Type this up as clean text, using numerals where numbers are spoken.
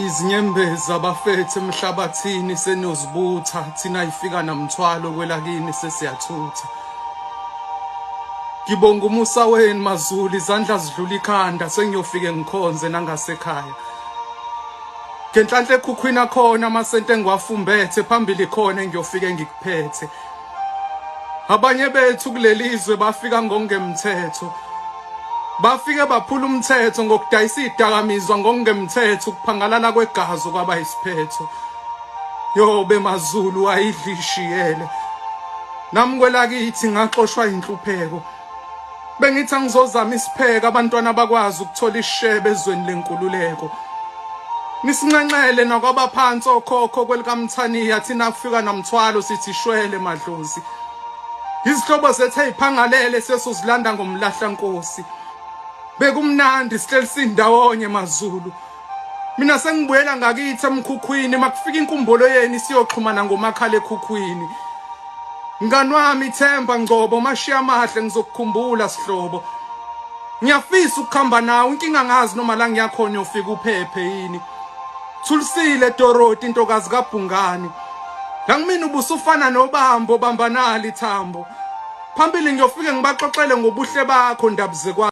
Izinyembezi abafethu emhlabathini seniyozibutha thina ifika namthwalo kwelakini sesiyathutha. Ngibonga umusa wenu maZulu izandla zidlula ikhanda sengiyofike ngikhonze nangasekhaya. Ngenhlanhla ekhukhwini akhona amasente engiwafumbethe phambili khona engiyofike ngikuphethe. Abanye bethu kuleli zwe bafika ngokungemthetho. Bafike baphula umthetho ngokudayisa izidakamizwa ngokungemthetho ukuphangalala kwegazi kwaba isiphetho. Yobe maZulu ayidlishiyele. Nami kwelakithi ngaxoshwa inhlupheko. Bengithi angizozama isipheka abantwana bakwazi ukuthola ishebe ezweni lenkululeko. Nisinxenxele nakwabaphansi okhokho kwelikamthaniya thina kufika namthwalo sithi shwele madlozi. Izihlobo zethu eziphangalele sesozilanda ngomlahla nkosi. Bekumnandi sihleli sindawonye maZulu. Mina sengibuyela ngakithi emkhukhwini makufika inkumbulo yenu siyoxhumana ngomakhala ekhukhwini. Mngani wami Themba Ngcobo mashiya amahle ngizokukhumbula sihlobo. Ngiyafisa ukuhamba nawe inkinga ngazi noma la ngiyakhona uyofika uphephe yini. Thulisile Dorothy intokazi kaBhungani. La kumina ubusufana nobambo bambanali ithambo. Phambili ngiyofike ngibaxoxele ngobuhle bakho ndabuzekwa.